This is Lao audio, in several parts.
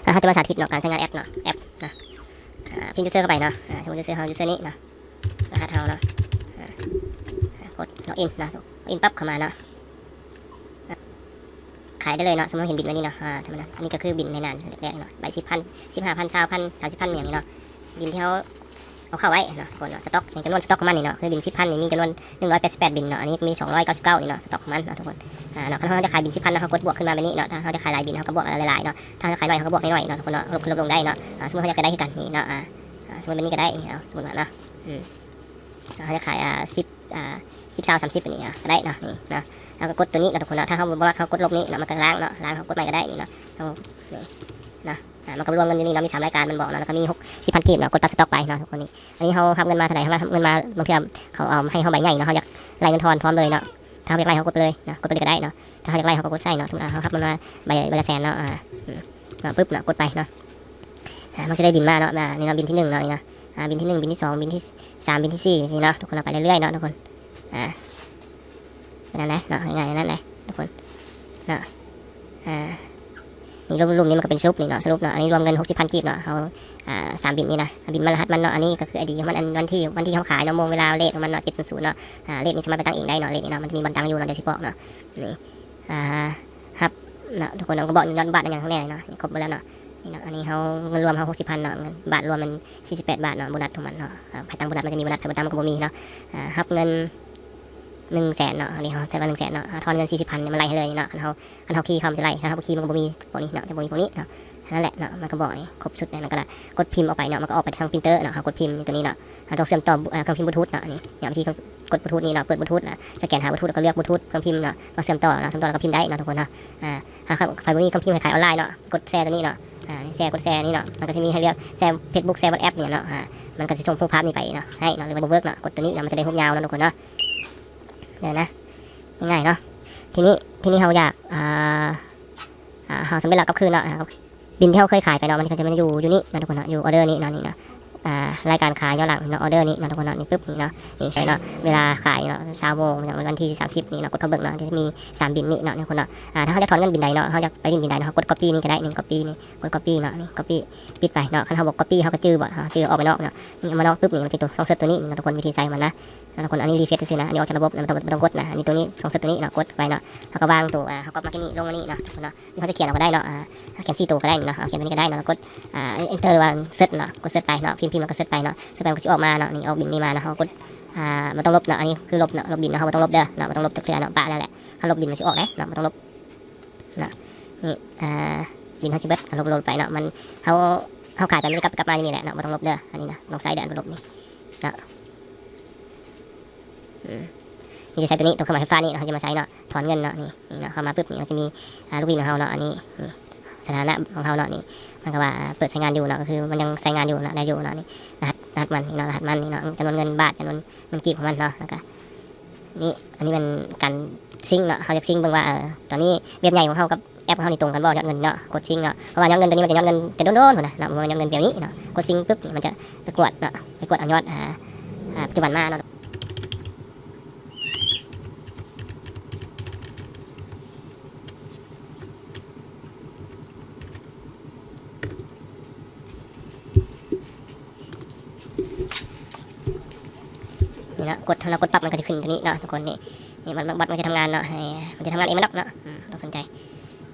ອ່າ ເຮົາຈະມາສາທິດເນາະ ການໃຊ້ງານແອັບເນາະ ແອັບເນາະ ອ່າ ພິມຢູເຊີເຂົ້າໄປເນາະ ອ່າ ສົມມຸດຢູເຊີເຮົາຢູເຊີນີ້ເນາະ ລະຫັດເຮົາເນາະ ອ່າ ກົດລັອກອິນເນາະ ລັອກອິນປັບເຂົ້າມາເນາະ ຂາຍໄດ້ເລີຍເນາະ ສົມມຸດເຮົາເຫັນບິນໃບນີ້ເນາະ ອ່າ ທຳມະດາ ອັນນີ້ກໍຄືບິນໃນໜ້າແລກໆເນາະ ໃບສິບພັນ ສິບຫ້າພັນ ຊາວພັນ ສາມສິບພັນ ແບບນີ້ເນາະ ບິນທີ່ເຮົາ ເອົາເຂົ້າໄວ້ເນາະທຸກຄົນເນາະ ສະຕັອກ ຈຳນວນສະຕັອກຂອງມັນນີ້ເນາະ ຄືບິນສິບພັນນີ້ມີຈຳນວນໜຶ່ງຮ້ອຍແປດສິບແປດບິນເນາະ ອັນນີ້ມີສອງຮ້ອຍເກົ້າສິບເກົ້ານີ້ເນາະ ສະຕັອກຂອງມັນເນາະທຸກຄົນ ອ່າ ເນາະ ຄັນເຮົາຢາກຂາຍບິນສິບພັນເນາະ ເຮົາກົດບວກຂຶ້ນມາແບບນີ້ເນາະ ຖ້າເຮົາຢາກຂາຍຫຼາຍບິນ ເຮົາກໍບວກຫຼາຍໆເນາະ ຖ້າເຮົາຢາກຂາຍໜ້ອຍ ເຮົາກໍບວກໜ້ອຍໆເນາະທຸກຄົນເນາະ ລົບຂຶ້ນລົບລົງໄດ້ເນາະ ອ່າ ສົມມຸດເຮົາຢາກໄດ້ຄືກັນນີ້ເນາະ ອ່າ ສົມມຸດແບບນີ້ກໍໄດ້ເນາະ ສົມມຸດວ່າເນາະ ອືມ ເຮົາຢາກຂາຍ ອ່າ ສິບ ອ່າ ສິບ ຊາວ ສາມສິບ ແບບນີ້ ອ່າ ກໍໄດ້ເນາະ ນີ້ເນາະ ເຮົາກໍກົດຕົວນີ້ເນາະທຸກຄົນເນາະ ຖ້າເຮົາບໍ່ມັກ ເຮົາກົດລົບນີ້ເນາະ ມັນກໍລ້າງເນາະ ລ້າງ ເຮົາກົດໃໝ່ກໍໄດ້ນີ້ເນາະ ເຮົາ ນີ້ ເນາະ ອ່າ ມັນກໍລວມກັນຢູ່ນີ້ເນາະ ມີສາມລາຍການມັນບອກເນາະ ແລ້ວກໍມີຫົກສິບພັນກີບເນາະ ກົດຕັດສະຕັອກໄປເນາະ ທຸກຄົນນີ້ ອັນນີ້ເຮົາຮັບເງິນມາເທົ່າໃດ ເຮົາຮັບເງິນມາ ບາງເທື່ອເຂົາເອົາໃຫ້ເຮົາໃບໃຫຍ່ເນາະ ເຮົາຢາກໄລ່ເງິນທອນພ້ອມເລີຍເນາະ ຖ້າເຮົາຢາກໄລ່ເຮົາກໍກົດໄປເລີຍເນາະ ກົດໄປເລີຍກໍໄດ້ເນາະ ຖ້າເຮົາຢາກໄລ່ເຮົາກໍກົດໃສ່ເນາະ ສົມມຸດເຮົາຮັບເງິນມາໃບ ໃບລະແສນເນາະ ອ່າ ອືມ ເນາະ ປຶບເນາະ ກົດໄປເນາະ ອ່າ ມັນຈະໄດ້ບິນມາເນາະ ອ່າ ນີ້ເນາະ ບິນທີໜຶ່ງເນາະ ນີ້ເນາະ ອ່າ ບິນທີໜຶ່ງ ບິນທີສອງ ບິນທີສາມ ບິນທີສີ່ ຈັ່ງຊີ້ເນາະ ທຸກຄົນເນາະ ໄປເລື້ອຍໆເນາະ ທຸກຄົນ ອ່າ ແນວນັ້ນແຫຼະເນາະ ງ່າຍໆແນວນັ້ນແຫຼະທຸກຄົນເນາະ ອ່າ ນີ້ລວມໆນີ້ມັນກໍເປັນສະຫຼຸບນີ້ເນາະ ສະຫຼຸບເນາະ ອັນນີ້ລວມເງິນຫົກສິບພັນກີບເນາະ ເຮົາ ອ່າ ສາມບິນນີ້ນະ ບິນມາລະຫັດມັນເນາະ ອັນນີ້ກໍຄືໄອດີຂອງມັນ ອັນວັນທີ ວັນທີເຮົາຂາຍເນາະ ໂມງເວລາ ເລດຂອງມັນເນາະ ເຈັດສູນສູນເນາະ ອ່າ ເລດນີ້ສາມາດໄປຕັ້ງເອງໄດ້ເນາະ ເລດນີ້ເນາະ ມັນຈະມີບ່ອນຕັ້ງຢູ່ເນາະ ດຽວຊິບອກເນາະ ນີ້ ອ່າ ຮັບເນາະ ທຸກຄົນເນາະ ມັນກໍບອກຍອດບາດຫຍັງຂ້າງໃນເນາະ ນີ້ຄົບໝົດແລ້ວເນາະ ນີ້ເນາະ ອັນນີ້ເຮົາ ເງິນລວມເຮົາຫົກສິບພັນເນາະ ເງິນບາດລວມມັນສີ່ສິບແປດບາດເນາະ ໂບນັດຂອງມັນເນາະ ອ່າ ພາຍໃຕ້ໂບນັດມັນຈະມີໂບນັດ ໃຜບໍ່ຕັ້ງມັນກໍບໍ່ມີເນາະ ອ່າ ຮັບເງິນໜຶ່ງແສນເນາະ ອັນນີ້ເຮົາໃຊ້ວ່າໜຶ່ງແສນເນາະ ອ່າ ທອນເງິນສີ່ສິບພັນນີ້ມັນໄລ່ໃຫ້ເລີຍນີ້ເນາະ ຄັນເຮົາ ຄັນເຮົາຄີເຂົ້າມັນຈະໄລ່ ຄັນເຮົາບໍ່ຄີມັນກໍບໍ່ມີພວກນີ້ເນາະ ຈະບໍ່ມີພວກນີ້ເນາະ ນັ້ນແຫຼະເນາະ ມັນກໍບອກນີ້ຄົບຊຸດແລ້ວ ມັນກໍກົດພິມອອກໄປເນາະ ມັນກໍອອກໄປທາງປຣິນເຕີເນາະ ເຮົາກົດພິມຕົວນີ້ເນາະ ເຮົາຕ້ອງເຊື່ອມຕໍ່ ເອີ ເຄື່ອງພິມບລູທູດເນາະ ນີ້ ວິທີ ກດບລູທູດນີ້ເນາະ ເປີດບລູທູດ ສະແກນຫາບລູທູດ ແລ້ວກໍເລືອກບລູທູດ ເຄື່ອງພິມເນາະ ມາເຊື່ອມຕໍ່ເນາະ ເຊື່ອມຕໍ່ແລ້ວກໍພິມໄດ້ເນາະ ທຸກຄົນເນາະ ອ່າ ຖ້າໃຜບໍ່ມີເຄື່ອງພິມ ໃຫ້ຂາຍອອນລາຍເນາະ ກົດແຊຕົວນີ້ເນາະ ອ່າ ແຊ ກົດແຊນີ້ເນາະ ມັນກໍຈະມີໃຫ້ເລືອກແຊເຟສບຸກ ແຊວັອດແອັບນີ້ເນາະ ອ່າ ມັນກໍຊິສົ່ງຮູບພາບນີ້ໄປເນາະ ໃຫ້ເນາະ ຫຼືວ່າບໍ່ເວີກເນາະ ກົດຕົວນີ້ເນາະ ມັນຈະໄດ້ຮູບຍາວເນາະ ທຸກຄົນເນາະ ເດີນະ ງ່າຍໆເນາະ ທີນີ້ ທີນີ້ເຮົາຢາກ ອ່າ ອ່າ ເຮົາສຳເລັດແລ້ວກັບຄືນເນາະ ອ່າ ບິນທີ່ເຮົາເຄີຍຂາຍໄປເນາະ ມັນກໍຈະມາຢູ່ ຢູ່ນີ້ເນາະ ທຸກຄົນເນາະ ຢູ່ອໍເດີນີ້ເນາະ ນີ້ເນາະ ອ່າ ລາຍການຂາຍຍ້ອນຫຼັງເນາະ ອໍເດີນີ້ເນາະ ທຸກຄົນເນາະ ນີ້ປຶບນີ້ເນາະ ນີ້ໃສ່ເນາະ ເວລາຂາຍເນາະ ຊາວໂມງ ຫຍັງ ວັນທີສາມສິບນີ້ເນາະ ກົດເຂົ້າເບິ່ງເນາະ ຈະມີສາມບິນນີ້ເນາະ ທຸກຄົນເນາະ ອ່າ ຖ້າເຮົາຢາກຖອນເງິນບິນໃດເນາະ ເຮົາຢາກໄປຫຼິ້ນບິນໃດເນາະ ເຮົາກົດກັອບປີ້ນີ້ກໍໄດ້ ນີ້ກັອບປີ້ນີ້ ກົດກັອບປີ້ເນາະ ນີ້ກັອບປີ້ ປິດໄປເນາະ ຄັນເຮົາບໍ່ກັອບປີ້ ເຮົາກໍຈື່ບໍ່ ເຮົາຈື່ອອກໄປນອກເນາະ ນີ້ເອົາມານອກປຶບນີ້ ມັນຈະຕົວຊ່ອງເສີດຕົວນີ້ ນີ້ເນາະ ທຸກຄົນ ວິທີໃຊ້ຂອງມັນນະ ເນາະ ທຸກຄົນ ອັນນີ້ຣີເຟຣຊຊື່ໆນະ ອັນນີ້ອອກຈາກລະບົບນະ ບໍ່ຕ້ອງ ບໍ່ຕ້ອງກົດນະ ອັນນີ້ຕົວນີ້ຊ່ອງເສີດຕົວນີ້ເນາະ ກົດໄປເນາະ ເຮົາກໍວາງຕົວ ອ່າ ເຮົາກໍມາທີ່ນີ້ ລົງມານີ້ເນາະ ທຸກຄົນເນາະ ນີ້ເຮົາຈະຂຽນເອົາກໍໄດ້ເນາະ ອ່າ ຂຽນສີ່ຕົວກໍໄດ້ເນາະ ເອົາຂຽນຕົວນີ້ກໍໄດ້ເນາະ ແລ້ວກົດ ອ່າ ເອັນເຕີ ຫຼືວ່າເສີດເນາະ ກົດເສີດໄປເນາະ ພິມ ພິມແລ້ວກໍເສີດໄປເນາະ ເສີດໄປມັນກໍຊິອອກມາເນາະ ນີ້ອອກບິນນີ້ມາເນາະ ເຮົາກົດ ອ່າ ບໍ່ຕ້ອງລົບເນາະ ອັນນີ້ຄືລົບເນາະ ລົບບິນເນາະ ເຮົາບໍ່ຕ້ອງລົບເດີເນາະ ບໍ່ຕ້ອງລົບຈັກເທື່ອເນາະ ປະນັ້ນແຫຼະ ຄັນລົບບິນມັນຊິອອກເດ້ເນາະ ບໍ່ຕ້ອງລົບເນາະ ນີ້ ອ່າ ບິນເຮົາຊິເບິດ ລົບໆໄປເນາະ ມັນ ເຮົາ ເຮົາຂາຍໄປມັນກັບ ກັບມາຢູ່ນີ້ແຫຼະເນາະ ບໍ່ຕ້ອງລົບເດີ ອັນນີ້ນະ ຕ້ອງໃຊ້ເດີ ລົບນີ້ເນາະ ອືມ ນີ້ຈະໃຊ້ຕົວນີ້ ຕົວເຄື່ອງໝາຍໄຟຟ້ານີ້ເນາະ ເຮົາຈະມາໃຊ້ເນາະ ຖອນເງິນເນາະ ນີ້ ນີ້ເນາະ ເຂົ້າມາປຶບນີ້ ມັນຈະມີ ອ່າ ລູກບິນຂອງເຮົາເນາະ ອັນນີ້ ນີ້ ສະຖານະຂອງເຮົາເນາະ ນີ້ ມັນກໍວ່າ ເປີດໃຊ້ງານຢູ່ເນາະ ກໍຄືມັນຍັງໃຊ້ງານຢູ່ເນາະ ໄດ້ຢູ່ເນາະ ນີ້ ລະຫັດ ລະຫັດມັນນີ້ເນາະ ລະຫັດມັນນີ້ເນາະ ຈຳນວນເງິນບາດ ຈຳນວນເງິນກີບຂອງມັນເນາະ ແລ້ວກໍ ນີ້ ອັນນີ້ແມ່ນການຊິງເນາະ ເຮົາຢາກຊິງເບິ່ງວ່າ ເອີ ຕອນນີ້ເວັບໃຫຍ່ຂອງເຮົາກັບແອັບຂອງເຮົານີ້ຕົງກັນບໍ່ ຍອດເງິນນີ້ເນາະ ກົດຊິງເນາະ ເພາະວ່າຍອດເງິນຕົວນີ້ມັນຈະຍອດເງິນແຕ່ດົນໆພຸ້ນນະເນາະ ບໍ່ແມ່ນຍອດເງິນດຽວນີ້ເນາະ ກົດຊິງປຶບ ນີ້ມັນຈະໄປກວດເນາະ ໄປກວດເອົາຍອດ ອ່າ ອ່າ ປັດຈຸບັນມາເນາະ ນີ້ເນາະ ກົດ ເຮົາກົດປັບມັນກໍຈະຂຶ້ນຕົວນີ້ເນາະ ທຸກຄົນ ນີ້ ນີ້ມັນ ມັນ ມັນຈະທຳງານເນາະ ໃຫ້ມັນຈະທຳງານເອງມັນດອກເນາະ ອືມ ຕ້ອງສົນໃຈ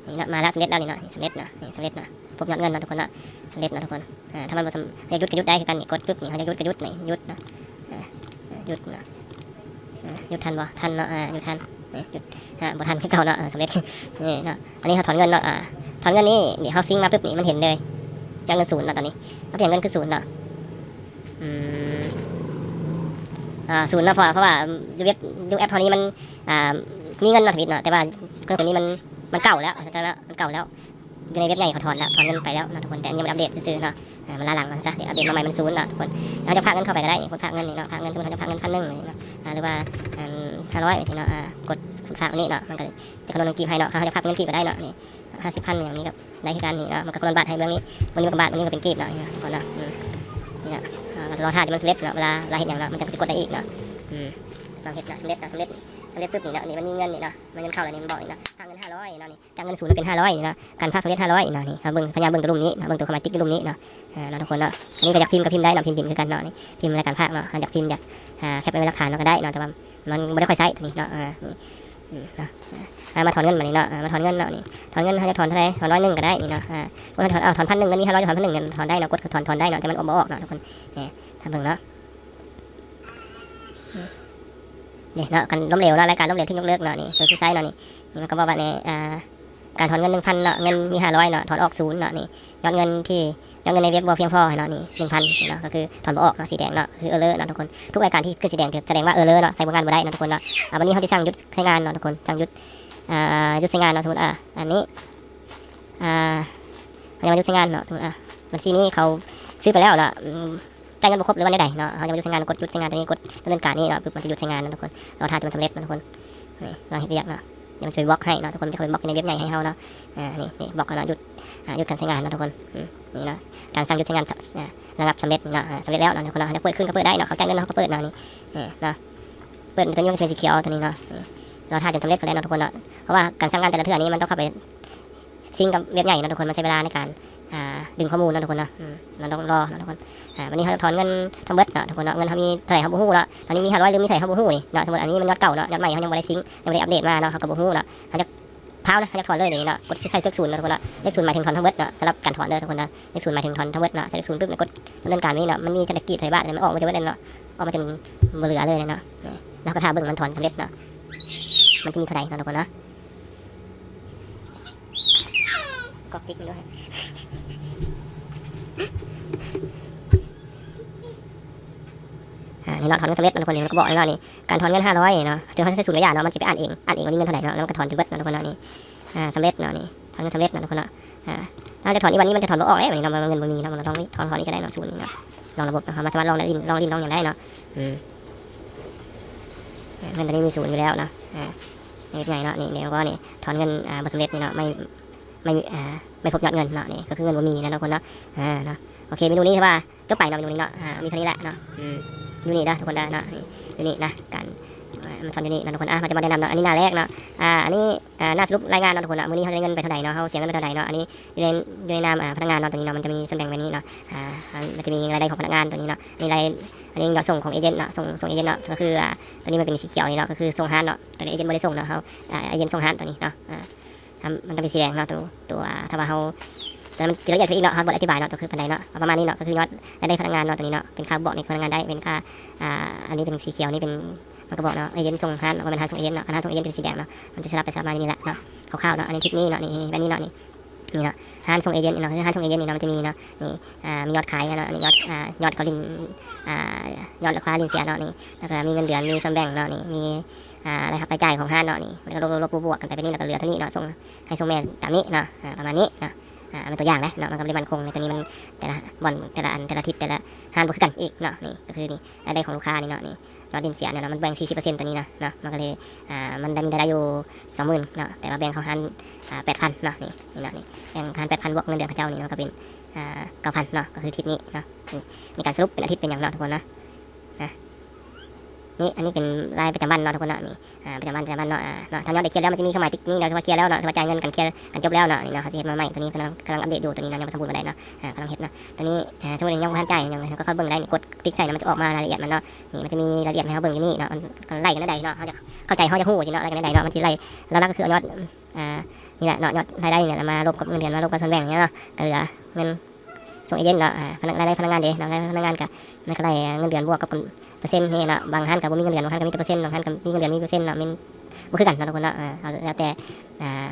ນີ້ເນາະ ມາແລ້ວ ສຳເລັດແລ້ວນີ້ເນາະ ນີ້ສຳເລັດເນາະ ນີ້ສຳເລັດເນາະ ພົບຍອດເງິນເນາະ ທຸກຄົນເນາະ ສຳເລັດເນາະ ທຸກຄົນ ເອີ ຖ້າມັນບໍ່ສຳ ຢາກຢຸດກໍຢຸດໄດ້ຄືກັນ ນີ້ກົດປຶບ ນີ້ເຮົາຢາກຢຸດກໍຢຸດ ນີ້ຢຸດເນາະ ເອີ ຢຸດເນາະ ເອີ ຢຸດທັນບໍ່ ທັນເນາະ ເອີ ຢຸດທັນ ນີ້ຢຸດ ອ່າ ບໍ່ທັນຄືເກົ່າເນາະ ເອີ ສຳເລັດ ນີ້ເນາະ ອັນນີ້ເຮົາຖອນເງິນເນາະ ອ່າ ຖອນເງິນນີ້ ນີ້ເຮົາຊິງມາປຶບນີ້ ມັນເຫັນເລີຍ ຍອດເງິນສູນເນາະ ຕອນນີ້ ເຮົາປ່ຽນເງິນຄືສູນເນາະ ອືມ ອ່າ ສູນເນາະ ເພາະວ່າ ເພາະວ່າຢູ່ເວັບ ຢູ່ແອັບເຮົານີ້ມັນ ອ່າ ມີເງິນເນາະ ທຳອິດເນາະ ແຕ່ວ່າເຄື່ອງຕົວນີ້ມັນ ມັນເກົ່າແລ້ວ ເຈົ້າເນາະ ມັນເກົ່າແລ້ວ ຢູ່ໃນເວັບໃຫຍ່ເຂົາຖອນແລ້ວ ຖອນເງິນໄປແລ້ວເນາະ ທຸກຄົນ ແຕ່ອັນນີ້ຍັງບໍ່ໄດ້ອັບເດດຊື່ໆເນາະ ອ່າ ມັນລ້າຫຼັງມາຊະ ດຽວອັບເດດມາໃໝ່ມັນສູນເນາະ ທຸກຄົນ ເຮົາຈະຝາກເງິນເຂົ້າໄປກໍໄດ້ ຄົນຝາກເງິນນີ້ເນາະ ຝາກເງິນ ສົມມຸດເຮົາຈະຝາກເງິນພັນໜຶ່ງເນາະ ອ່າ ຫຼືວ່າ ອັນ ຫ້າຮ້ອຍຈັ່ງຊີ້ເນາະ ອ່າ ກົດຝາກນີ້ເນາະ ມັນກໍຈະຄຳນວນເງິນກີບໃຫ້ເນາະ ເຮົາຈະຝາກເງິນກີບກໍໄດ້ເນາະ ນີ້ ຫ້າສິບພັນ ຫຍັງນີ້ກໍໄດ້ຄືກັນນີ້ເນາະ ມັນກໍຄຳນວນບາດໃຫ້ເບິ່ງນີ້ ບາງທີມັນກໍບາດ ບາງທີກໍເປັນກີບເນາະ ນີ້ເນາະ ທຸກຄົນເນາະ ອືມ ນີ້ເນາະ ເຮົາກໍລໍຖ້າຈົນມັນສຳເລັດເນາະ ເວລາ ເວລາເຮັດຫຍັງເນາະ ມັນກໍຊິກົດໄດ້ອີກເນາະ ອືມ ລອງເຮັດເນາະ ສຳເລັດເນາະ ສຳເລັດ ສຳເລັດປຶບນີ້ເນາະ ນີ້ມັນມີເງິນນີ້ເນາະ ມັນເງິນເຂົ້າແລ້ວນີ້ ມັນບອກນີ້ເນາະ ພາກເງິນຫ້າຮ້ອຍເນາະ ນີ້ ຈາກເງິນສູນມາເປັນຫ້າຮ້ອຍນີ້ເນາະ ການພາກສຳເລັດຫ້າຮ້ອຍເນາະ ນີ້ ເຮົາເບິ່ງພະຍາຍາມເບິ່ງຕົວລຸ່ມນີ້ເນາະ ເບິ່ງຕົວເຂົ້າມາຕິກຢູ່ລຸ່ມນີ້ເນາະ ເອີ ເນາະ ທຸກຄົນເນາະ ອັນນີ້ກໍຢາກພິມກໍພິມໄດ້ເນາະ ພິມ ພິມຄືກັນເນາະ ນີ້ ພິມລາຍການພາກເນາະ ເຮົາຢາກພິມ ຢາກ ເກັບໄວ້ເປັນຫຼັກຖານເນາະ ກໍໄດ້ເນາະ ແຕ່ວ່າມັນບໍ່ໄດ້ຄ່ອຍໃຊ້ຕົວນີ້ເນາະ ເອີ ນີ້ ເອີ ເນາະ ເອົາມາຖອນເງິນບາດນີ້ເນາະ ເອົາມາຖອນເງິນເນາະ ນີ້ ຖອນເງິນ ເຮົາຢາກຖອນເທົ່າໃດ ຖອນຮ້ອຍໜຶ່ງກໍໄດ້ນີ້ເນາະ ເອົາ ຖອນ ເອົາ ຖອນພັນໜຶ່ງ ມັນມີຫ້າຮ້ອຍ ຖອນພັນໜຶ່ງ ຖອນໄດ້ເນາະ ກົດຖອນ ຖອນໄດ້ເນາະ ແຕ່ມັນອອກບໍ່ອອກເນາະ ທຸກຄົນ ນີ້ ຖ້າເບິ່ງເນາະ ນີ້ເນາະ ການລົ້ມເຫຼວເນາະ ລາຍການລົ້ມເຫຼວຖືກຍົກເລີກເນາະ ນີ້ ໂດຍທີ່ໃຊ້ເນາະ ນີ້ ນີ້ມັນກໍບອກວ່າ ນີ້ ອ່າ ການຖອນເງິນໜຶ່ງພັນເນາະ ເງິນມີຫ້າຮ້ອຍເນາະ ຖອນອອກສູນເນາະ ນີ້ ຍອດເງິນທີ່ ຍອດເງິນໃນເວັບບໍ່ພຽງພໍເນາະ ນີ້ ໜຶ່ງພັນເນາະ ກໍຄືຖອນບໍ່ອອກເນາະ ສີແດງເນາະ ຄືເອີເຣີເນາະ ທຸກຄົນ ທຸກລາຍການທີ່ຂຶ້ນສີແດງຈະແສດງວ່າເອີເຣີເນາະ ໃຊ້ໂປຣແກຣມບໍ່ໄດ້ເນາະ ທຸກຄົນເນາະ ອາ ບັດນີ້ເຮົາຈະສັ່ງຢຸດໃຊ້ງານເນາະ ທຸກຄົນ ສັ່ງຢຸດ ອ່າ ຢຸດໃຊ້ງານເນາະ ສົມມຸດ ອ່າ ອັນນີ້ ອ່າ ເຮົາຍັງບໍ່ຢຸດໃຊ້ງານເນາະ ສົມມຸດ ອ່າ ບັນຊີນີ້ເຂົາຊື້ໄປແລ້ວເນາະ ອືມ ຈ່າຍເງິນບໍ່ຄົບ ຫຼືວ່າແນວໃດເນາະ ເຮົາຍັງບໍ່ຢຸດໃຊ້ງານ ກົດຢຸດໃຊ້ງານຕົວນີ້ ກົດດຳເນີນການນີ້ເນາະ ປຶບ ມັນຈະຢຸດໃຊ້ງານເນາະ ທຸກຄົນ ລໍຖ້າຈົນສຳເລັດເນາະ ທຸກຄົນ ນີ້ ລອງເຮັດວຽກເນາະ ດຽວມັນຈະໄປບລັອກໃຫ້ເນາະ ທຸກຄົນ ມັນຈະໄປບລັອກຢູ່ໃນເວັບໃຫຍ່ໃຫ້ເຮົາເນາະ ອ່າ ນີ້ ນີ້ບລັອກເນາະ ຢຸດ ອ່າ ຢຸດການໃຊ້ງານເນາະ ທຸກຄົນ ອືມ ນີ້ເນາະ ການສັ່ງຢຸດໃຊ້ງານ ອ່າ ລະດັບສຳເລັດນີ້ເນາະ ອ່າ ສຳເລັດແລ້ວເນາະ ທຸກຄົນເນາະ ຢາກເປີດຄືນກໍເປີດໄດ້ເນາະ ເຂົາຈ່າຍເງິນເຮົາກໍເປີດເນາະ ນີ້ ເອີ ເນາະ ເປີດຕົວນີ້ມັນຈະເປັນສີຂຽວຕົວນີ້ເນາະ ນີ້ ລໍຖ້າຈົນສຳເລັດກໍໄດ້ເນາະ ທຸກຄົນເນາະ ເພາະວ່າການສັ່ງງານແຕ່ລະເທື່ອນີ້ມັນຕ້ອງເຂົ້າໄປ ຊິງກັບເວັບໃຫຍ່ເນາະ ທຸກຄົນ ມັນໃຊ້ເວລາໃນການ ອ່າ ດຶງຂໍ້ມູນເນາະ ທຸກຄົນເນາະ ອືມ ມັນຕ້ອງລໍເນາະ ທຸກຄົນ ອ່າ ບັດນີ້ເຮົາຖອນເງິນທັງເບິດເນາະ ທຸກຄົນເນາະ ເງິນເຮົາມີເທົ່າໃດເຮົາບໍ່ຮູ້ເນາະ ຕອນນີ້ມີຫ້າຮ້ອຍ ຫຼືມີເທົ່າໃດເຮົາບໍ່ຮູ້ນີ້ເນາະ ສົມມຸດອັນນີ້ມັນຍອດເກົ່າເນາະ ຍອດໃໝ່ເຮົາຍັງບໍ່ໄດ້ຊິງ ຍັງບໍ່ໄດ້ອັບເດດມາເນາະ ເຮົາກໍບໍ່ຮູ້ເນາະ ເຮົາຢາກພ້າວນະ ເຮົາຢາກຖອນເລີຍນີ້ເນາະ ກົດໃສ່ເລກສູນເນາະ ທຸກຄົນເນາະ ເລກສູນໝາຍເຖິງຖອນທັງເບິດເນາະ ສຳລັບການຖອນເດີ ທຸກຄົນເນາະ ເລກສູນໝາຍເຖິງຖອນທັງເບິດເນາະ ໃສ່ເລກສູນປຶບ ກົດດຳເນີນການນີ້ເນາະ ມັນມີເສດຖະກິດໄທບາດ ມັນອອກມາຈາກເບິດເນາະ ອອກມາຈົນບໍ່ເຫຼືອເລີຍເນາະ ແລ້ວກໍຖ້າເບິ່ງມັນຖອນສຳເລັດເນາະ ມັນຈະມີເທົ່າໃດເນາະ ທຸກຄົນເນາະ. ກອກຈິກມັນດ້ວຍ ອ່າ ນີ້ເນາະ ຖອນເງິນສຳເລັດເນາະ ທຸກຄົນ ນີ້ມັນກໍບອກແລ້ວເນາະ ນີ້ ການຖອນເງິນຫ້າຮ້ອຍເນາະ ເຮົາໃສ່ສູນໄວ້ຢ່າເນາະ ມັນຊິໄປອ່ານເອງ ອ່ານເອງວ່າມີເງິນເທົ່າໃດເນາະ ແລ້ວມັນກໍຖອນຈົນເບິດເນາະ ທຸກຄົນເນາະ ນີ້ ອ່າ ສຳເລັດເນາະ ນີ້ ຖອນເງິນສຳເລັດເນາະ ທຸກຄົນເນາະ ອ່າ ເຮົາຈະຖອນອີກ ບັດນີ້ມັນຈະຖອນບໍ່ອອກແລ້ວ ບັດນີ້ເນາະ ມັນເງິນບໍ່ມີເນາະ ເຮົາລອງຖອນ ຖອນ ຖອນນີ້ກໍໄດ້ເນາະ ສູນນີ້ເນາະ ລອງລະບົບເນາະ ເຮົາມາສາມາດລອງຫຼິ້ນ ລອງຫຼິ້ນລອງຫຍັງໄດ້ເນາະ ອືມ ເງິນຕົວນີ້ມີສູນຢູ່ແລ້ວເນາະ ອ່າ ເຮັດຫຍັງເນາະ ນີ້ ນີ້ກໍນີ້ ຖອນເງິນ ອ່າ ບໍ່ສຳເລັດນີ້ເນາະ ໄມ່ ໄມ່ ອ່າ ໄມ່ພົບຍອດເງິນເນາະ ນີ້ກໍຄືເງິນບໍ່ມີນະ ທຸກຄົນເນາະ ອ່າ ເນາະ ໂອເຄ ເມນູນີ້ຖືວ່າຈົບໄປເນາະ ເມນູນີ້ເນາະ ອ່າ ມີເທົ່ານີ້ແຫຼະເນາະ ອືມ ຢູ່ນີ້ເນາະ ທຸກຄົນເນາະ ນີ້ ຢູ່ນີ້ນະ ການ ອ່າ ມັນສອນຢູ່ນີ້ເນາະ ທຸກຄົນ ອ່າ ເຮົາຈະມາແນະນຳເນາະ ອັນນີ້ໜ້າແລກເນາະ ອ່າ ອັນນີ້ ອ່າ ໜ້າສະຫຼຸບລາຍງານເນາະ ທຸກຄົນເນາະ ມື້ນີ້ເຮົາຈະໄດ້ເງິນໄປເທົ່າໃດເນາະ ເຮົາເສຍເງິນໄປເທົ່າໃດເນາະ ອັນນີ້ຢູ່ໃນ ຢູ່ໃນນາມ ອ່າ ພະນັກງານເນາະ ຕົວນີ້ເນາະ ມັນຈະມີສ່ວນແບ່ງແບບນີ້ເນາະ ອ່າ ມັນຈະມີລາຍໄດ້ຂອງພະນັກງານຕົວນີ້ເນາະ ມີລາຍ ອັນນີ້ຍອດສົ່ງຂອງເອເຈນເນາະ ສົ່ງ ສົ່ງເອເຈນເນາະ ກໍຄື ອ່າ ຕົວນີ້ມັນເປັນສີຂຽວນີ້ເນາະ ກໍຄືສົ່ງຮ້ານເນາະ ຕົວນີ້ເອເຈນບໍ່ໄດ້ສົ່ງເນາະ ເຮົາ ອ່າ ເອເຈນສົ່ງຮ້ານຕົວນີ້ເນາະ ອ່າ ມັນຕ້ອງເປັນສີແດງເນາະ ຕົວ ຕົວ ຖ້າວ່າເຮົາ ຕົວນັ້ນມັນຈະລະອຽດຂຶ້ນອີກເນາະ ເຮົາບໍ່ໄດ້ອະທິບາຍເນາະ ຕົວຄືປານໃດເນາະ ເອົາປະມານນີ້ເນາະ ກໍຄືຍອດລາຍໄດ້ພະນັກງານເນາະ ຕົວນີ້ເນາະ ເປັນຄ່າບອກໃນພະນັກງານໄດ້ ເປັນຄ່າ ອ່າ ອັນນີ້ເປັນສີຂຽວນີ້ເປັນ ມັນກໍບອກເນາະ ເອເຈນສົ່ງຮ້ານ ບໍ່ແມ່ນຮ້ານສົ່ງເອເຈນເນາະ ຄັນຮ້ານສົ່ງເອເຈນຈະເປັນສີແດງເນາະ ມັນຈະສະຫຼັບໄປສະຫຼັບມາຢູ່ນີ້ແຫຼະເນາະ ຄ່າວໆເນາະ ອັນນີ້ທິດນີ້ເນາະ ນີ້ ແບບນີ້ເນາະ ນີ້ ຮ້ານສົ່ງເອເຈນເນາະ ຄືຮ້ານສົ່ງເອເຈນນີ້ເນາະ ມັນຈະມີເນາະ ນີ້ ອ່າ ມີຍອດຂາຍເນາະ ນີ້ຍອດ ອ່າ ຍອດເຂົາຫຼິ້ນ ອ່າ ຍອດລູກຄ້າຫຼິ້ນເສຍເນາະ ນີ້ ແລ້ວກໍມີເງິນເດືອນ ມີສ່ວນແບ່ງເນາະ ນີ້ ມີ ອ່າ ລາຍຮັບລາຍຈ່າຍຂອງຮ້ານເນາະ ນີ້ ແລ້ວກໍລົບໆບວກໆກັນໄປແບບນີ້ ແລ້ວກໍເຫຼືອເທົ່ານີ້ເນາະ ສົ່ງໃຫ້ສົ່ງແມ່ຕາມນີ້ເນາະ ອ່າ ປະມານນີ້ເນາະ ອ່າ ເປັນຕົວຢ່າງເດ້ເນາະ ມັນກໍບໍ່ໄດ້ໝັ້ນຄົງໃນຕົວນີ້ ມັນແຕ່ລະບ່ອນ ແຕ່ລະອັນ ແຕ່ລະທິດ ແຕ່ລະຮ້ານບໍ່ຄືກັນອີກເນາະ ນີ້ກໍຄືນີ້ ລາຍໄດ້ຂອງລູກຄ້ານີ້ເນາະ ນີ້ ຍອດຫຼິ້ນເສຍນີ້ເນາະ ມັນແບ່ງສີ່ສິບເປີເຊັນຕົວນີ້ນະເນາະ ມັນກໍເລີຍ ອ່າ ມັນໄດ້ມີລາຍໄດ້ຢູ່ສອງໝື່ນເນາະ ແຕ່ວ່າແບ່ງເຂົ້າຮ້ານ ອ່າ ແປດພັນເນາະ ນີ້ ນີ້ເນາະ ນີ້ ແບ່ງຮ້ານແປດພັນ ບວກເງິນເດືອນເຂົາເຈົ້ານີ້ ມັນກໍເປັນ ອ່າ ເກົ້າພັນເນາະ ກໍຄືທິດນີ້ເນາະ ນີ້ ການສະຫຼຸບເປັນອາທິດເປັນຫຍັງເນາະ ທຸກຄົນເນາະ ນະ ນີ້ ອັນນີ້ເປັນລາຍປະຈຳວັນເນາະ ທຸກຄົນເນາະ ນີ້ ອ່າ ປະຈຳວັນ ປະຈຳວັນເນາະ ອ່າ ເນາະ ຖ້າຍອດໄດ້ເຄຍແລ້ວ ມັນຈະມີເຄື່ອງໝາຍຕິກນີ້ເນາະ ຄືວ່າເຄຍແລ້ວເນາະ ຄືວ່າຈ່າຍເງິນກັນ ເຄຍກັນຈົບແລ້ວເນາະ ນີ້ເນາະ ເຮົາຊິເຮັດມາໃໝ່ ຕົວນີ້ກຳລັງ ກຳລັງອັບເດດຢູ່ ຕົວນີ້ເນາະ ຍັງບໍ່ສົມບູນປານໃດເນາະ ອ່າ ກຳລັງເຮັດເນາະ ຕົວນີ້ ອ່າ ສົມມຸດຍັງບໍ່ທັນຈ່າຍຫຍັງ ເຮົາກໍເຂົ້າເບິ່ງໄດ້ ກົດຕິກໃສ່ ມັນຈະອອກມາລາຍລະອຽດມັນເນາະ ນີ້ ມັນຈະມີລາຍລະອຽດໃຫ້ເຮົາເບິ່ງຢູ່ນີ້ເນາະ ມັນໄລ່ກັນແນວໃດເນາະ ເຮົາຈະເຂົ້າໃຈ ເຮົາຈະຮູ້ຊີ້ເນາະ ໄລ່ກັນແນວໃດເນາະ ມັນຊິໄລ່ ຫຼັກໆກໍຄືເອົາຍອດ ອ່າ ນີ້ແຫຼະເນາະ ຍອດລາຍໄດ້ນີ້ແຫຼະ ມາລົບກັບເງິນເດືອນ ມາລົບກັບສ່ວນແບ່ງນີ້ເນາະ ກໍເຫຼືອເງິນ ສົ່ງເອເຈນເນາະ ອ່າ ພະນັກ ລາຍໄດ້ພະນັກງານເດ້ເນາະ ລາຍໄດ້ພະນັກງານກໍມັນກໍໄລ່ເງິນເດືອນບວກກັບເປີເຊັນນີ້ເນາະ ບາງຮ້ານກໍບໍ່ມີເງິນເດືອນ ບາງຮ້ານກໍມີແຕ່ເປີເຊັນ ບາງຮ້ານກໍມີເງິນເດືອນມີເປີເຊັນເນາະ ມັນບໍ່ຄືກັນເນາະ ທຸກຄົນເນາະ ເອີ ເອົາແລ້ວແຕ່ ອ່າ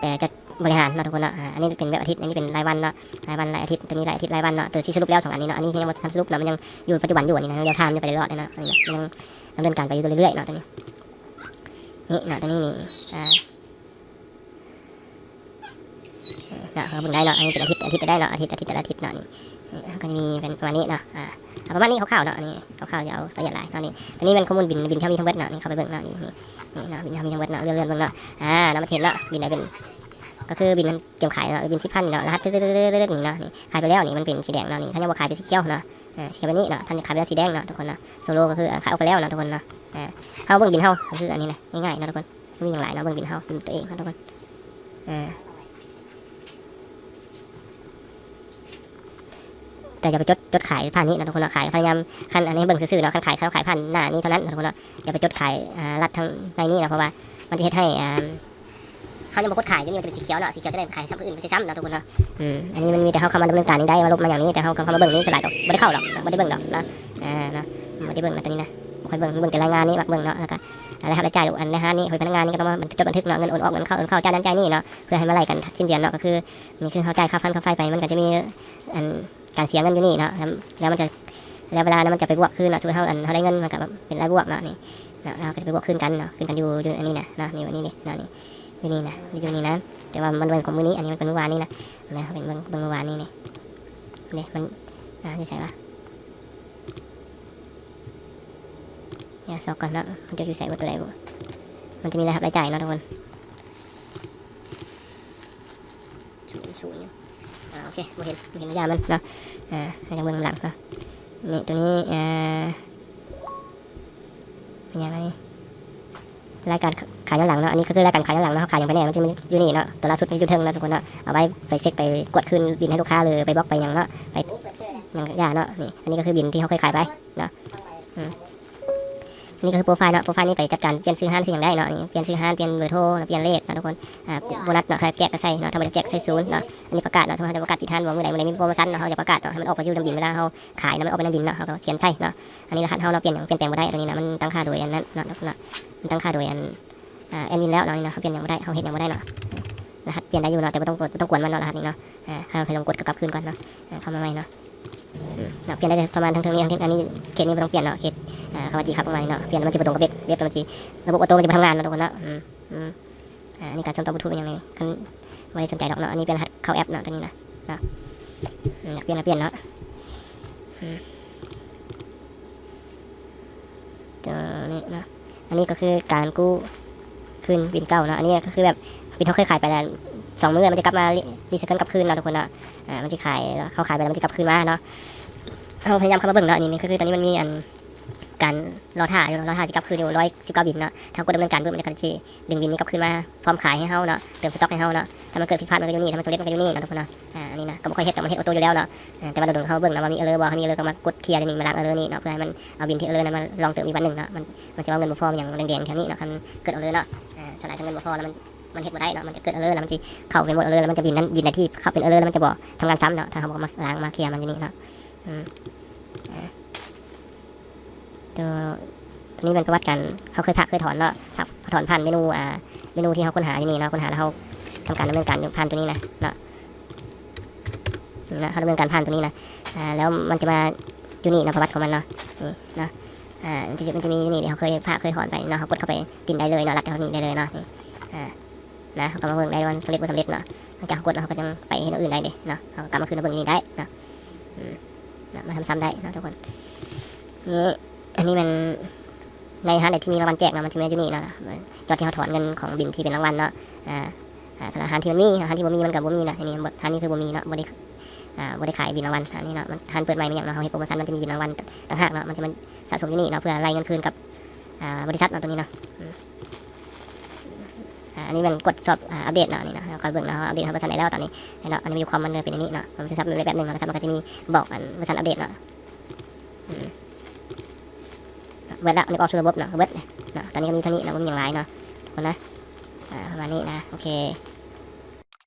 ແຕ່ຈະບໍລິຫານເນາະ ທຸກຄົນເນາະ ອ່າ ອັນນີ້ເປັນແບບອາທິດ ອັນນີ້ເປັນລາຍວັນເນາະ ລາຍວັນລາຍອາທິດ ຕົວນີ້ລາຍອາທິດລາຍວັນເນາະ ຕົວທີ່ສະຫຼຸບແລ້ວສອງອັນນີ້ເນາະ ອັນນີ້ຍັງບໍ່ທັນສະຫຼຸບເນາະ ມັນຍັງຢູ່ປັດຈຸບັນຢູ່ ອັນນີ້ນະ ລຽວທາມ ຍັງໄປຕະຫຼອດເນາະ ອັນນີ້ນະ ມັນຍັງດຳເນີນການໄປຢູ່ເລື້ອຍໆເນາະ ຕົວນີ້ ນີ້ເນາະ ຕົວນີ້ນີ້ ອ່າ ເນາະ ເຮົາເບິ່ງໄດ້ເນາະ ອັນນີ້ເປັນອາທິດ ອາທິດກໍໄດ້ເນາະ ອາທິດ ອາທິດແຕ່ລະອາທິດເນາະ ນີ້ ນີ້ ເຮົາກໍຈະມີເປັນປະມານນີ້ເນາະ ອ່າ ເອົາປະມານນີ້ຄ່າວໆເນາະ ນີ້ຄ່າວໆ ຢ່າເອົາລະອຽດຫຼາຍເນາະ ນີ້ ຕົວນີ້ແມ່ນຂໍ້ມູນບິນ ບິນທີ່ເຮົາມີທັງເບິດເນາະ ນີ້ເຂົ້າໄປເບິ່ງເນາະ ນີ້ ນີ້ ນີ້ເນາະ ບິນທີ່ເຮົາມີທັງເບິດເນາະ ເລື່ອນໆເບິ່ງເນາະ ອ່າ ເນາະ ມັນຈະເຫັນເນາະ ບິນໃດເປັນ ກໍຄືບິນມັນກຽມຂາຍເນາະ ບິນສິບພັນເນາະ ລະຫັດ ນີ້ເນາະ ນີ້ຂາຍໄປແລ້ວ ນີ້ມັນເປັນສີແດງເນາະ ນີ້ ຖ້າຍັງບໍ່ຂາຍເປັນສີຂຽວເນາະ ເອີ ສີແບບນີ້ເນາະ ຖ້າຂາຍໄປແລ້ວສີແດງເນາະ ທຸກຄົນເນາະ ໂຊໂລກໍຄືຂາຍອອກໄປແລ້ວເນາະ ທຸກຄົນເນາະ ອ່າ ເຮົາເບິ່ງບິນເຮົາ ຄືອັນນີ້ນະ ງ່າຍໆເນາະທຸກຄົນ ບໍ່ມີຫຍັງຫຼາຍເນາະ ເບິ່ງບິນເຮົາ ບິນຕົວເອງເນາະທຸກຄົນ ເອີ ແຕ່ຢ່າໄປຈົດ ຈົດຂາຍຜ່ານນີ້ເນາະທຸກຄົນເນາະ ຂາຍພະຍາຍາມ ຄັນອັນນີ້ໃຫ້ເບິ່ງຊື່ໆເນາະ ຄັນຂາຍ ເຂົາຂາຍຜ່ານໜ້ານີ້ເທົ່ານັ້ນເນາະທຸກຄົນເນາະ ຢ່າໄປຈົດຂາຍ ອ່າ ລັດທາງໃນນີ້ເນາະ ເພາະວ່າມັນຈະເຮັດໃຫ້ ອ່າ ເຮົາຍັງບໍ່ກົດຂາຍຢູ່ນີ້ ມັນຈະເປັນສີຂຽວເນາະ ສີຂຽວຈະໄດ້ຂາຍຊ້ຳຜູ້ອື່ນໄດ້ຊ້ຳເນາະທຸກຄົນເນາະ ອືມ ອັນນີ້ມັນມີແຕ່ເຮົາເຂົ້າມາດຳເນີນການນີ້ໄດ້ ມາລົບມາຫຍັງນີ້ ແຕ່ເຮົາເຂົ້າມາເບິ່ງນີ້ສ່ວນຫຼາຍກໍບໍ່ໄດ້ເຂົ້າດອກ ບໍ່ໄດ້ເບິ່ງດອກເນາະ ເອີ ເນາະ ບໍ່ໄດ້ເບິ່ງດອກຕົວນີ້ນະ ບໍ່ຄ່ອຍເບິ່ງ ເບິ່ງແຕ່ລາຍງານນີ້ມັກເບິ່ງເນາະ ແລ້ວກໍລາຍຮັບລາຍຈ່າຍ ອັນໃນຮ້ານນີ້ ເຂົາເປັນພະນັກງານນີ້ກໍຕ້ອງມາຈົດບັນທຶກເນາະ ເງິນໂອນອອກ ເງິນເຂົ້າ ໂອນເຂົ້າ ຈ່າຍນັ້ນຈ່າຍນີ້ເນາະ ເພື່ອໃຫ້ມາໄລ່ກັນສິ້ນເດືອນເນາະ ກໍຄືນີ້ຄືເຮົາຈ່າຍຄ່າຟັນຄ່າໄຟໄປ ມັນກໍຈະມີ ອັນ ການເສຍເງິນຢູ່ນີ້ເນາະ ແລ້ວ ແລ້ວມັນຈະ ແລ້ວເວລານັ້ນມັນຈະໄປບວກຄືນເນາະ ສົມມຸດເຮົາ ອັນ ເຮົາໄດ້ເງິນ ມັນກໍແບບເປັນລາຍບວກເນາະ ນີ້ເນາະ ເຮົາກໍຈະໄປບວກຄືນກັນເນາະ ຄືນກັນຢູ່ ຢູ່ອັນນີ້ນະເນາະ ນີ້ ນີ້ເດເນາະ ນີ້ ຢູ່ນີ້ນະ ຢູ່ນີ້ນະ ແຕ່ວ່າມັນບໍ່ແມ່ນຂອງມື້ນີ້ ອັນນີ້ມັນເປັນມື້ວານນີ້ນະ ນະ ເປັນເບິ່ງ ເບິ່ງມື້ວານນີ້ນີ້ ເດ້ ມັນ ອ່າ ຢູ່ໃສວະ ດຽວຊອກກ່ອນເນາະ ມັນຈະຢູ່ໃສ ບໍ່ ຕົວໃດບໍ່ ມັນຈະມີລາຍຮັບລາຍຈ່າຍເນາະທຸກຄົນ ສູນ ສູນຢູ່ ອ່າ ໂອເຄ ບໍ່ເຫັນ ບໍ່ເຫັນລາຍຍາມັນເນາະ ອ່າ ເຮົາຈະເບິ່ງນຳຫຼັງເນາະ ນີ້ ຕົວນີ້ ອ່າ ມີຫຍັງອັນນີ້ ລາຍການຂາຍຍ້ອນຫຼັງເນາະ ອັນນີ້ກໍຄືລາຍການຂາຍຍ້ອນຫຼັງເນາະ ເຮົາຂາຍຫຍັງໄປແດ່ ມັນຈະມີຢູ່ນີ້ເນາະ ຕົວລ່າສຸດມັນຢູ່ເທິງເນາະທຸກຄົນເນາະ ເອົາໄວ້ໄປເຊັກໄປກວດຄືນບິນໃຫ້ລູກຄ້າ ຫຼືໄປບລັອກໄປຫຍັງເນາະ ໄປຫຍັງຢ່າເນາະ ນີ້ ອັນນີ້ກໍຄືບິນທີ່ເຮົາເຄີຍຂາຍໄປເນາະ ອືມ ນີ້ກໍຄືໂປຣໄຟເນາະ ໂປຣໄຟນີ້ໄປຈັດການປ່ຽນຊື່ຮ້ານຊື່ຫຍັງໄດ້ເນາະ ນີ້ປ່ຽນຊື່ຮ້ານ ປ່ຽນເບີໂທ ປ່ຽນເລກເນາະທຸກຄົນ ອ່າ ໂບນັດເນາະ ຖ້າແຈກກໍໃສ່ເນາະ ຖ້າບໍ່ໄດ້ແຈກໃສ່ສູນເນາະ ອັນນີ້ປະກາດເນາະ ຖ້າເຮົາຈະປະກາດປິດຮ້ານ ວ່າມື້ໃດ ມື້ໃດມີໂປຣໂມຊັນເນາະ ເຮົາຈະປະກາດເນາະ ໃຫ້ມັນອອກໄປຢູ່ນຳບິນ ເວລາເຮົາຂາຍນະ ມັນອອກໄປນຳບິນເນາະ ເຮົາກໍຂຽນໃສ່ເນາະ ອັນນີ້ລະຫັດເຮົາເນາະ ປ່ຽນຫຍັງປ່ຽນແປງບໍ່ໄດ້ ຕົວນີ້ນະ ມັນຕັ້ງຄ່າໂດຍອັນນັ້ນເນາະ ມັນຕັ້ງຄ່າໂດຍອັນ ອ່າ ແອດມິນແລ້ວເນາະ ນີ້ນະ ເຮົາປ່ຽນຫຍັງບໍ່ໄດ້ ເຮົາເຮັດຫຍັງບໍ່ໄດ້ເນາະ ລະຫັດປ່ຽນໄດ້ຢູ່ເນາະ ແຕ່ບໍ່ຕ້ອງ ບໍ່ຕ້ອງກວນມັນເນາະ ລະຫັດນີ້ເນາະ ອ່າ ຖ້າເຮົາໄປລົງກົດກໍກັບຄືນກ່ອນເນາະ ເຂົ້າມາໃໝ່ເນາະ ອືມ ປ່ຽນໄດ້ປະມານເທິງໆນີ້ ອັນນີ້ເຂດນີ້ບໍ່ຕ້ອງປ່ຽນເນາະ ເຂດ ອ່າ ຄຳວ່າຈີຄັບ ປະມານນີ້ເນາະ ປ່ຽນແລ້ວມັນຊິບໍ່ຕົງກັບເວັບ ເວັບແລ້ວມັນຊິ ລະບົບອອໂຕ້ມັນຈະໄປທຳງານເນາະທຸກຄົນເນາະ ອືມ ອືມ ອ່າ ອັນນີ້ການເຊື່ອມຕໍ່ບລູທູດມັນຫຍັງນີ້ ຄັນບໍ່ໄດ້ສົນໃຈດອກເນາະ ອັນນີ້ປ່ຽນລະຫັດເຂົ້າແອັບເນາະ ຕົວນີ້ນະ ເນາະ ອືມ ຢາກປ່ຽນກໍປ່ຽນເນາະ ອືມ ຕົວນີ້ເນາະ ອັນນີ້ກໍຄືການກູ້ຄືນບິນເກົ່າເນາະ ອັນນີ້ກໍຄືແບບບິນເຮົາເຄີຍຂາຍໄປແລ້ວສອງມື້ ມັນຈະກັບມາຣີ ຣີໄຊເຄິນກັບຄືນເນາະທຸກຄົນເນາະ ອ່າ ມັນຈະຂາຍ ເຮົາຂາຍໄປແລ້ວມັນຈະກັບຄືນມາເນາະ ເຮົາພະຍາຍາມເຂົ້າມາເບິ່ງເນາະ ນີ້ ນີ້ຄື ຄືຕອນນີ້ມັນມີອັນ ການລໍຖ້າຢູ່ເນາະ ລໍຖ້າຊິກັບຄືນຢູ່ຮ້ອຍສິບເກົ້າບິນເນາະ ຖ້າກົດດຳເນີນການປຶບ ມັນຈະ ຈະດຶງບິນນີ້ກັບຄືນມາພ້ອມຂາຍໃຫ້ເຮົາເນາະ ເຕີມສະຕັອກໃຫ້ເຮົາເນາະ ຖ້າມັນເກີດຜິດພາດມັນກໍຢູ່ນີ້ ຖ້າມັນສຳເລັດມັນກໍຢູ່ນີ້ເນາະທຸກຄົນເນາະ ອ່າ ອັນນີ້ນະ ກໍບໍ່ຄ່ອຍເຮັດດອກ ມັນເຮັດໂອໂຕ້ຢູ່ແລ້ວເນາະ ເອີ ແຕ່ວ່າດວງເຮົາເບິ່ງນະວ່າມີເອີເຣີບໍ່ ຖ້າມີເອີກໍມາກົດເຄລຍນີ້ ມາລ້າງເອີເຣີນີ້ເນາະ ເພື່ອໃຫ້ມັນເອົາບິນທີ່ເອີເຣີນັ້ນມາລອງເຕີມອີກວັນໜຶ່ງເນາະ ມັນ ມັນຊິວ່າເງິນບໍ່ພໍ ມັນຫຍັງແດງໆແຖວນີ້ເນາະ ຄັນເກີດເອີເຣີເນາະ ເອີ ສ່ວນຫຼາຍຖ້າເງິນບໍ່ພໍແລ້ວມັນ ມັນເຮັດບໍ່ໄດ້ເນາະ ມັນຈະເກີດເອີເຣີແລ້ວມັນຊິເຂົ້າໄປໝົດເອີເຣີ ແລ້ວມັນຈະບິນນັ້ນບິນໃດທີ່ເຂົ້າເປັນເອີເຣີແລ້ວມັນຈະບໍ່ທຳງານຊ້ຳເນາະ ຖ້າເຮົາບໍ່ມາລ້າງມາເຄລຍມັນຢູ່ນີ້ເນາະ ອືມ ອ່າ ຕົວ ຕົວນີ້ແມ່ນປະຫວັດການ ເຮົາເຄີຍຝາກເຄີຍຖອນເນາະ ຝາກຖອນຜ່ານເມນູ ອ່າ ເມນູທີ່ເຮົາຄົ້ນຫາຢູ່ນີ້ເນາະ ຄົ້ນຫາແລ້ວເຮົາທຳການດຳເນີນການຢູ່ຜ່ານຕົວນີ້ນະເນາະ ເນາະ ເຮົາດຳເນີນການຜ່ານຕົວນີ້ນະ ອ່າ ແລ້ວມັນຈະມາຢູ່ນີ້ເນາະ ປະຫວັດຂອງມັນເນາະ ນີ້ເນາະ ອ່າ ມັນຈະ ມັນຈະມີຢູ່ນີ້ ເຮົາເຄີຍຝາກເຄີຍຖອນໄປເນາະ ເຮົາກົດເຂົ້າໄປດິນໄດ້ເລີຍເນາະ ລັດເຂົ້ານີ້ໄດ້ເລີຍເນາະ ນີ້ ອ່າ ນະ ເຮົາກໍມາເບິ່ງໄດ້ວ່າມັນສຳເລັດບໍ່ສຳເລັດເນາະ ຫຼັງຈາກເຮົາກົດແລ້ວ ເຮົາກໍຍັງໄປເຮັດແນວອື່ນໄດ້ເດ້ເນາະ ເຮົາກໍກັບມາຄືນມາເບິ່ງຢູ່ນີ້ໄດ້ເນາະ ອືມ ເນາະ ມາທຳຊ້ຳໄດ້ເນາະທຸກຄົນ ນີ້ ອັນນີ້ແມ່ນໃນຮ້ານໃດທີ່ມີລາງວັນແຈກເນາະ ມັນຈະມີຢູ່ນີ້ເນາະ ຍອດທີ່ເຮົາຖອນເງິນຂອງບິນທີ່ເປັນລາງວັນເນາະ ອ່າ ອ່າ ສຳລັບຮ້ານທີ່ມັນມີ ຮ້ານທີ່ບໍ່ມີມັນກໍບໍ່ມີເນາະ ອັນນີ້ ຮ້ານທີ່ບໍ່ມີມັນບໍ່ໄດ້ ອ່າ ບໍ່ໄດ້ຂາຍບິນລາງວັນ ອັນນີ້ເນາະ ມັນ ຮ້ານເປີດໃໝ່ແມ່ນຫຍັງເນາະ ເຮົາເຮັດໂປຣໂມຊັນ ມັນຈະມີບິນລາງວັນຕ່າງຫາກເນາະ ມັນຈະມາສະສົມຢູ່ນີ້ເນາະ ເພື່ອໄລ່ເງິນຄືນກັບ ອ່າ ບໍລິສັດເນາະ ຕົວນີ້ເນາະ ອືມ ອ່າ ອັນນີ້ແມ່ນກວດສອບ ອ່າ ອັບເດດເນາະ ນີ້ເນາະ ເຮົາກໍເບິ່ງເນາະ ເຮົາອັບເດດເຮົາເວີຊັນໃດແລ້ວຕອນນີ້ເນາະ ອັນນີ້ມັນຢູ່ຄອມມັນເລີຍເປັນອັນນີ້ເນາະ ມັນຈະສັບເປັນແບບໜຶ່ງເນາະ ແລ້ວມັນກໍຈະມີບອກອັນເວີຊັນອັບເດດເນາະ ອືມ ເບິດແລ້ວ ອັນນີ້ອອກສູ່ລະບົບເນາະ ເບິດເນາະ ຕອນນີ້ກໍມີເທົ່ານີ້ເນາະ ບໍ່ມີຫຍັງຫຼາຍເນາະ ທຸກຄົນນະ ອ່າ ປະມານນີ້ນະ ໂອເຄ